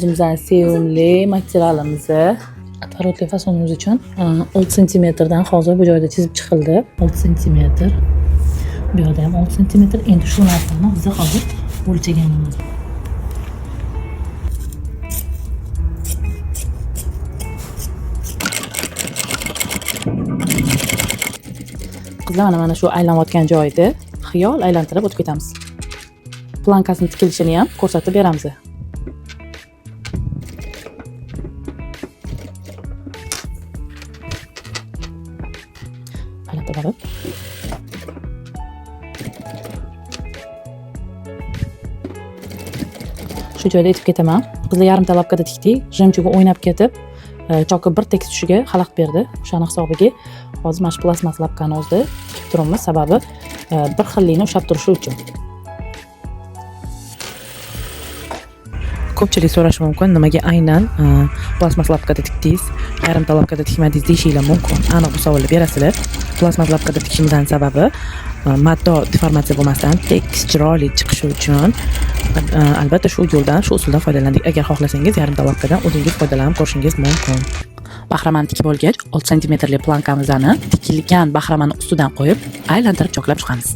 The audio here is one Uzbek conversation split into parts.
O'zimizning sevimli materialimizni отворот li fasonimiz uchun 6 santimetrdan hozir bu joyda chizib chiqildi. 6 santimetr. Bu yoqda ham 6 santimetr. Endi shu narsani biz hozir o'lchaganimiz. Qizlar, mana shu aylanayotgan joyda xiyol aylantirib o'tib ketamiz. Plankasini tikilishini ham ko'rsatib beramiz. Aylantirib olib. Shu joyda aytib ketaman. Qizlar, yarimta лапка da tikdik. Жемчуг i o'ynab ketib, choki bir tekis tushiga xalaqit berdi. O'shani hisobiga hozir mana shu plastmas лапка ni o'zida tikib turibmiz. Sababi bir xillikni ushlab turishi uchun. Ko'pchilik so'rashi mumkin, nimaga aynan plastmas лапка da tikdingiz, yarimta лапка da tikmadingiz deyishinglar mumkin. Aniq bu savolni berasizlar. Plastmas лапка da tikishimizdan sababi mato deformatsiya bo'lmasdan tekis chiroyli chiqishi uchun albatta shu yo'ldan, shu usuldan foydalandik. Agar xohlasangiz, yarimta лапка dan o'zingiz foydalanib ko'rishingiz mumkin. Bahramani tikib olgach, 6 santimetrli plankamizni tikilgan bahramani ustidan qo'yib, aylantirib choklab chiqamiz.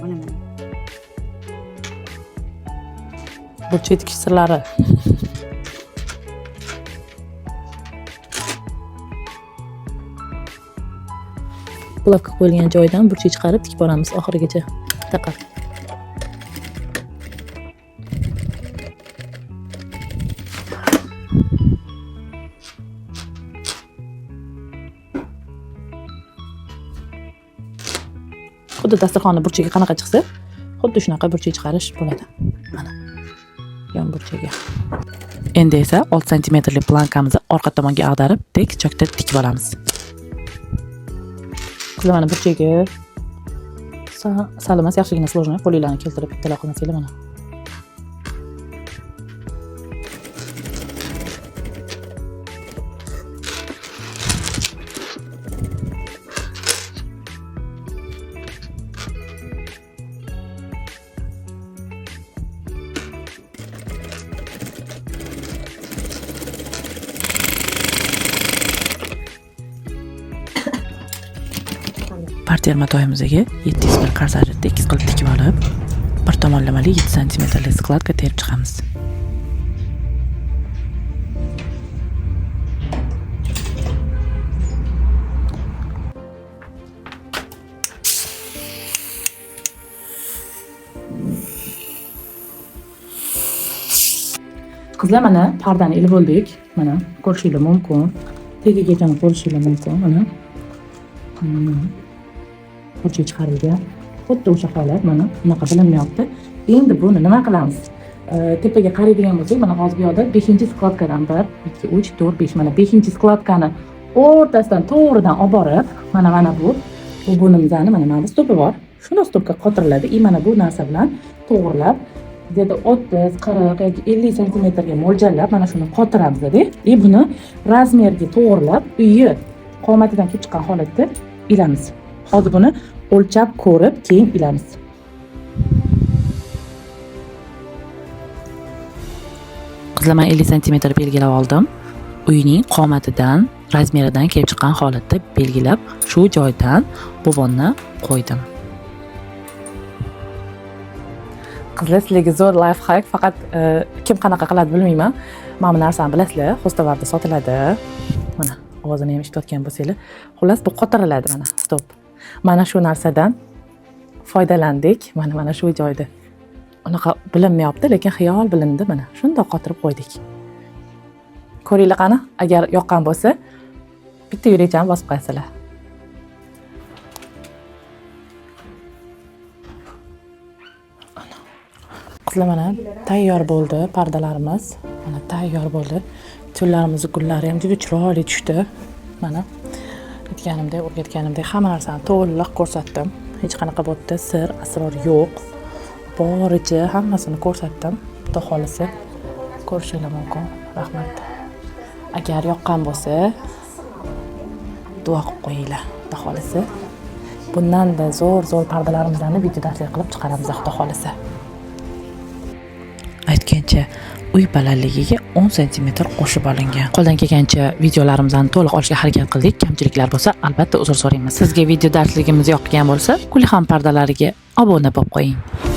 Bilaman. Burchak tikish sirlari. Булавка qo'yilgan joydan burchak chiqarib tikib boramiz oxirigacha. Taqa. Xuddi dasturxonni burchagi qanaqa chiqsa, xuddi shunaqa burchak chiqarish bo'ladi. Mana. Yon burchagi. Endi esa 6 santimetrli plankamizni orqa tomonga ag'darib, tekis chokda tikib olamiz. Qizlar, mana burchagi sal emas, yaxshigina сложный, qo'linglarni keltirib bittalab qilmasanglar mana. Portyer matoyimizga 701 korsajni tekis qilib tikib olib, bir tomonlamali 7 santimetrli складка terib chiqamiz. Qizlar, mana pardani ilib oldik. Mana ko'rishinglar mumkin. Tagigacha ko'rishinglar mumkin. Mana. Burchak chiqarilgan. Xuddi o'sha holat mana bunaqa bilinmayapti. Endi buni nima qilamiz? Tepaga qaraydigan bo'lsak, mana hozir bu yoqda 5-складка dan 1, 2, 3, 4, 5, mana 5-складка ni o'rtasidan to'g'ridan olib borib, mana bu bo'limimizni mana bu stopi bor. Shuni stopga qotiriladi. И mana bu narsa bilan to'g'rilab, где-то 30, 40 yoki 50 santimetrga mo'ljallab mana shuni qotiramizda. И buni размер ga to'g'rilab, uyi qomatidan kelib chiqqan holatda ilamiz. Hozir buni o'lchab ko'rib, keyin ilamiz. Qizlar, men 50 santimetr belgilab oldim. Uyning qomatidan, размер idan kelib chiqqan holatda belgilab, shu joydan bovonni qo'ydim. Qizlar, sizlarga zo'r life hack, faqat kim qanaqa qiladi bilmayman. Mana bu narsani bilasizlar, Xostavarda sotiladi. Mana ovozini ham eshitayotgan bo'lsanglar. Xullas, bu qotiriladi mana, stop. Mana shu narsadan foydalandik. Mana shu joyda. Unaqa bilinmayapti, lekin xiyol bilindi mana. Shundoq qotirib qo'ydik. Ko'ringlar qani, agar yoqqan bo'lsa, bitta yurakchani bosib qo'yasizlar. Qizlar, mana tayyor bo'ldi pardalarimiz. Mana tayyor bo'ldi. Tullarimizni gullari ham juda chiroyli tushdi. Mana aytganimdek, o'rgatganimdek hamma narsani to'liq ko'rsatdim. Hech qanaqa bu yerda sir, asror yo'q. Boricha hammasini ko'rsatdim. Xudo xolisa ko'rishinglar mumkin. Rahmat. Agar yoqqan bo'lsa, duo qilib qo'yinglar, Xudo xohlasa. Bundan-da zo'r zo'r pardalarimizni video darslik qilib chiqaramiz, Xudo xohlasa. Aytgancha, uy balandligiga 10 sm qo'shib olingan. Qo'ldan kelgancha videolarimizni to'liq olishga harakat qildik. Kamchiliklar bo'lsa, albatta uzr so'raymiz. Sizga video darsligimiz yoqqan bo'lsa, Gulxan pardalariga obuna bo'lib qo'ying.